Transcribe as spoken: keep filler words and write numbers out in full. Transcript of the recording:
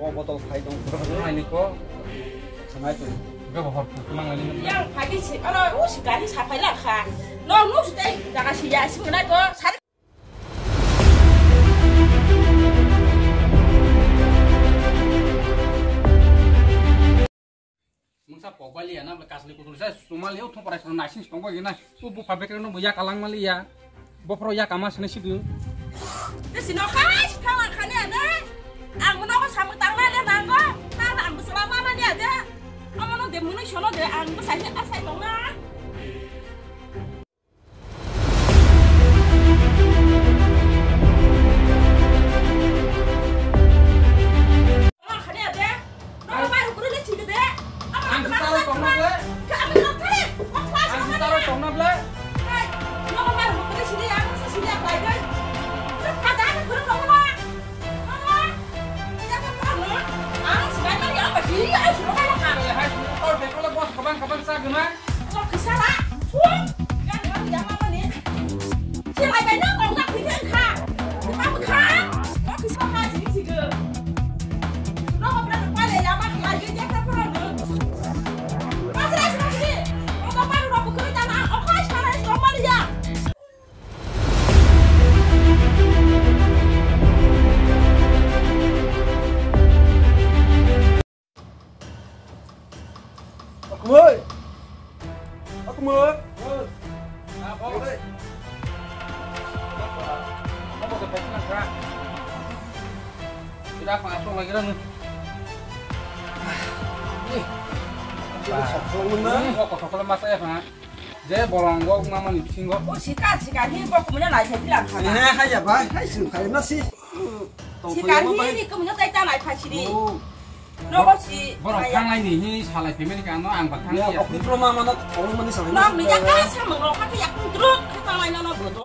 O botol phai tong. Nai ni ko. Sangai tu. Ga bahor tu mang ni. Yang phai si, ano, u si gari sa phai la kha. No, no, si tai jaga si ya, si nai ko. Mungsa pokbali ya na, kasli kutul sa, sumal yo thong parai sa, naising tong ko gina. U bu pabek no ya kalang mali ya. Bofro ya kama sene sidu. Te sino khai, si thawa khane ade. Ang mono ko samung tang na le nango. Ta ang bwsala ma mani ade. Amono de munu sono de, ang bwsai he asai tong na. Ang sitaro tongna ble. Ang sitaro tongna ble. Hai, kau dekolo bos kabang kabang sa guna. Kok kisa la? Sung. Yang yang yang apa ni? Silai bai no kong tak ni kha. Apa kha? Kok kisa kha ni sih ke? No ko pernah kepala ya mak lagi dia tak pernah. Pas rai sini sini. Kok apa udah buka tanah? Oke, sekarang es kembali ya. Akumoi. Akumoi. Ah, bo. Oi. Bo, bo, bo, bo. Tidak apa, apa lagi lah nih. Ih. Ba. Ini kok kotor kotor masa ya, Pak? Je bolong go mama ni bisingo. O sikar sikar hi bo kumina lai thai bilang kha. Eh, hai ya bai, hai sing khai na si. Sikar hi ni kumina tai ta lai thai siri. Oh. No bo si. Borok thanglai ni hi salai family ka no ang ba thang ya. Okutro mama no thong mani salai. No mi ya ka sa mong rok ka ya kun druk ka ta lai no no.